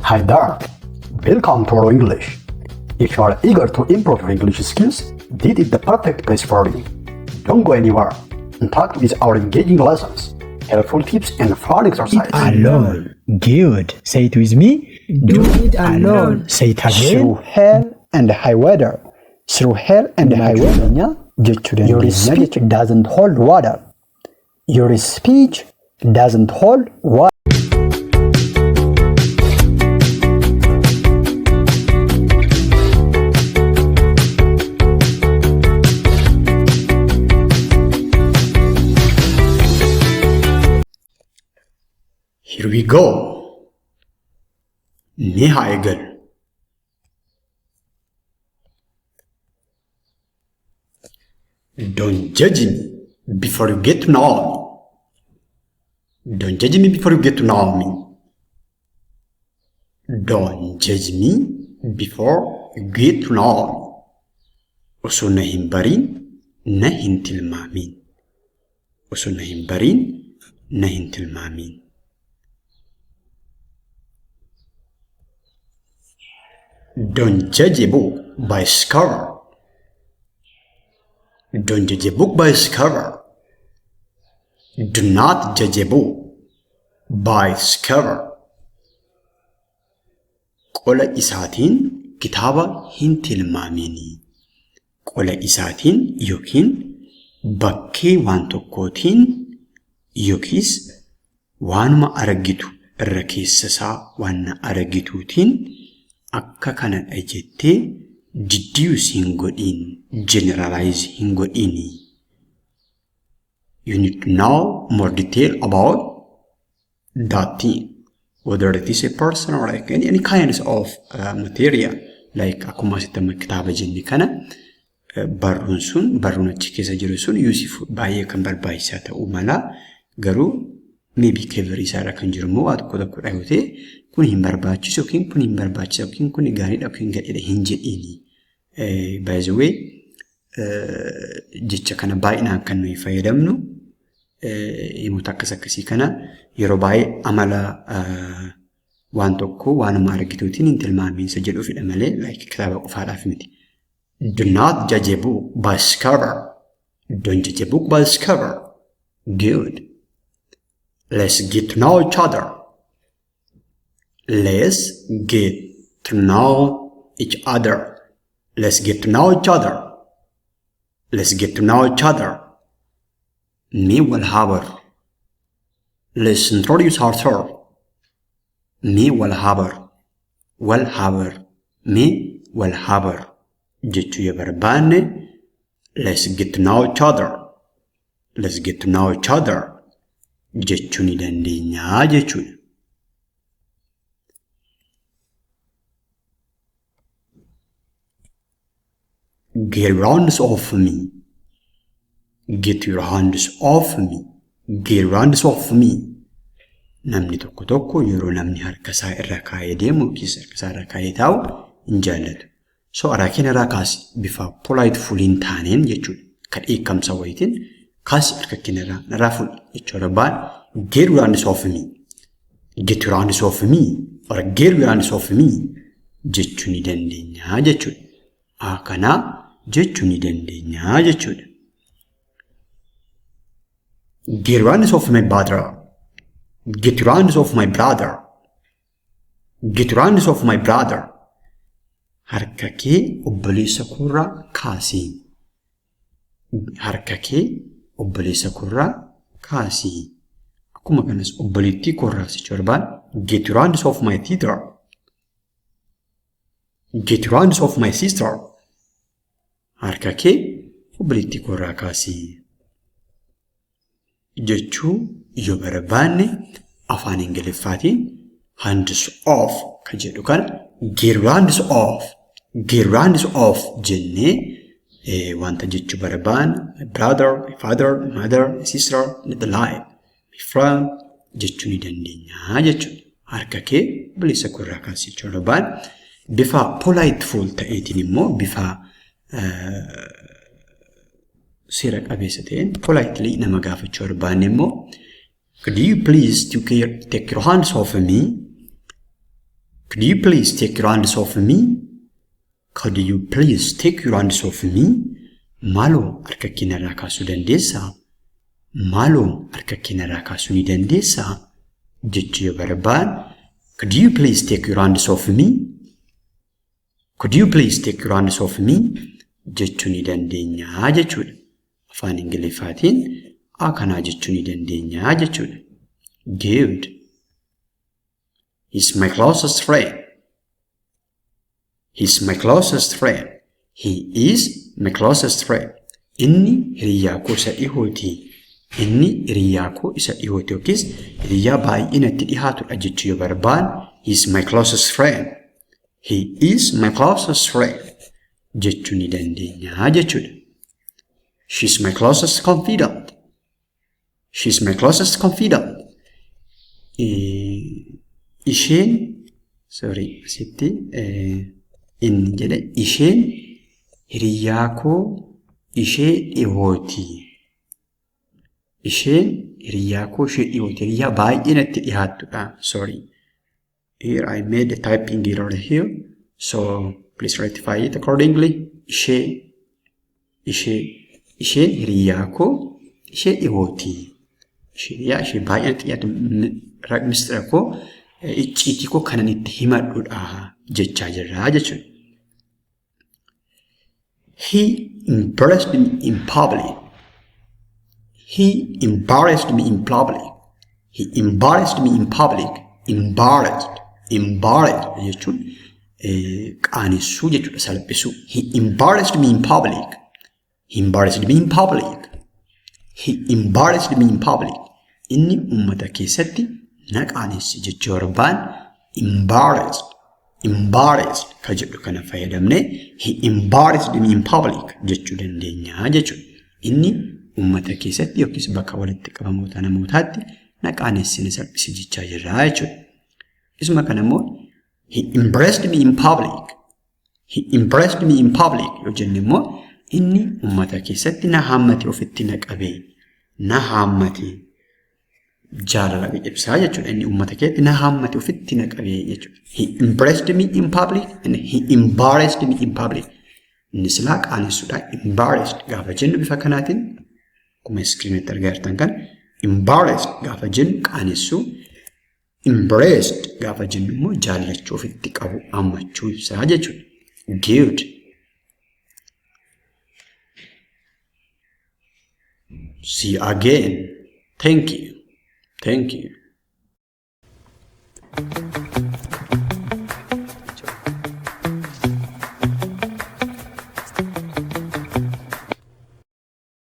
Hi there! Welcome to Oro English. If you are eager to improve your English skills, this is the perfect place for you. Don't go anywhere. Interact with our engaging lessons, helpful tips, and fun exercises. Alone. Good. Say it with me. Do it alone. Say it again. Through hell and high water. Through hell and high water. Jechuudha. Your speech doesn't hold water. Your speech doesn't hold water. Here we go. Mee haa eegallu. Don't judge me before you get to know me. Don't judge me before you get to know me. Don't judge me before you get to know me. Osoo na hin bariin na hin tilmaamiin. Osoo na hin bariin na hin tilmaamiin. Don't judge a book by its cover. Don't judge a book by its cover. Do not judge a book by its cover. Qola isaatiin kitaaba hin tilmaamini. Qola isaatiin yookiin bakkee waan tokkootiin yookiis waanuma argitu irra keessa isaa waan argituutiin akka kanadha jettee deduce hin godhin, generalize hin godhini. You need to know more detail about that thing, whether it is a person or like any kinds of material. Like akkuma asitti amma kitaaba jenne kana barruun sun, barruun achi keessa jiru sun yuusif baay'ee kan barbaachisaa ta'uu mala, garuu maybe cover isaarra kan jiru immoo waa tokko tokkodha yoo ta'e kun hin barbaachisu yookiin kun hin barbaachisu yookiin kun gaariidha yookiin gadheedha hin jedhiini. By the way, jecha kana baay'inaan kan nuyi fayyadamnu himoota akkas akkasii kana yeroo baay'ee amala waan tokko waanuma argituutiin hin tilmaamiinsa jedhuufidha malee like kitaaba qofaadhaaf miti. Do not judge a book by its cover. Don't judge a book by its cover. Good. Let's get to know each other. Let's get to know each other. Let's get to know each other. Let's get to know each other. Mee wal haa barru. Let's introduce ourselves. Mee wal haa barru. Wal haa barru. Mee wal haa barru. Jechuu yoo barbaanne let's get to know each other. Let's get to know each other. Jechuu ni dandeenya jechuudha. Get your hands off me. Get your hands off me. Get your hands off me. Namni tokko tokko yeroo namni harka isaa irra kaa'ee deemu yookiis harka isaa irra kaa'ee taa'u hin jaallatu. So harka kee irraa kaasi bifa politeful hin taaneen jechuudha. Ka dheekkamsa wayiitiin kaasi harka kee irraa fuudhi jechuu barbaada. Get your hands off me. Get your hands off me. Or get your hands off me jechuu ni dandeenya jechuudha. Kanaa jechuu ni dandeenya jechuudha. Get your hands off my brother. Get your hands off my brother. Get your hands off my brother. Harka kee obboleessa koorraa kaasi. Harka kee obboleessa koorraa kaasi. Akkuma kanas obboleettii koorraa jechuu barbaada. Get your hands off my sister. Get your hands off my sister. Harka kee obboleettii koorraa kaasi. Jechuu yoo barbaanne afaan Ingiliffaatiin hands off kan jedhu kana get your hands off, get your hands off jennee wanta jechuu barbaanne my brother, my father, my mother, my sister, the like, my friend jechuu ni dandeenya jechuudha. Harka kee obboleessa koorraa kaasi jechuu barbaanne bifa politeful ta'eetiin immoo bifa seera qabeessa ta'een politely nama gaafachuu barbaanne immoo could you please take your hands off me? Could you please take your hands off me? Could you please take your hands off me? Maaloo harka kee narraa kaasuu dandeessaa? Maaloo harka kee narraa kaasuu ni dandeessaa? Jechuu yoo barbaanne, could you please take your hands off me? Could you please take your hands off me? Jechuu ni dandeenya jechuudha. Afaan Ingiliffaatiin akkanaa jechuu ni dandeenya jechuudha. Good. He's my closest friend. He's my closest friend. He is my closest friend. Inni hiriyaa koo isa dhihooti. Inni hiriyaa koo isa dhihooti yookiis hiriyaa baay'ee natti dhihaatudha jechuu yoo barbaanne, he is my closest friend. He is my closest friend jechuu ni dandeenya jechuudha. She's my closest confidant. She's my closest confidant. Isheen, sorry, asitti inni jedhe, isheen hiriyaa koo ishee dhihooti. Isheen hiriyaa koo ishee dhihooti. Hiriyaa baay'ee natti dhihaattudha. Sorry. Here I made a typing error here. So please rectify it accordingly. Ishee ishee isheen hiriyaa koo ishee dhihooti. Hiriyaa ishee baay'ee natti dhiyaatu, mistira koo, icciitii koo kanan itti himadhudha jechaa jirra jechuudha. He embarrassed me in public. He embarrassed me in public. He embarrassed me in public. Embarrassed. Embarrassed jechuun qaanessuu jechuudha, salphisuu. He embarrassed me in public. He embarrassed me in public. He embarrassed me in public. Inni uummata keessatti na qaanesse jechuu barbaan, embarrassed. Embarrassed ka jedhu kana fayyadamnee he embarrassed me in public jechuu dandeenya jechuudha. Inni uummata keessatti yookiis bakka walitti qabamoota namootaatti na qaanesse, na salphise jechaa jirra jechuudha. Isuma kana immoo he embarrassed me in public. He embarrassed me in public yoo jenne immoo, inni uummata keessatti na haammate, ofitti na qabe, na haammate, jaalala ibsaa jechuudha. Inni uummata keessatti na haammate, ofitti na qabe jechuudha. He embarrassed me in public and he embarrassed me in public. Inni silaa qaanessuudha. Embarrassed gaafa jennu bifa kanaatiin, akkuma iskiriinitti argaa jirtan kan, embarrassed gaafa jennu qaanessuu, embraced gaafa jennu immoo jaallachuu, ofitti qabu, hammachuu ibsaa jechuudha. Good. See you again. Thank you. Thank you.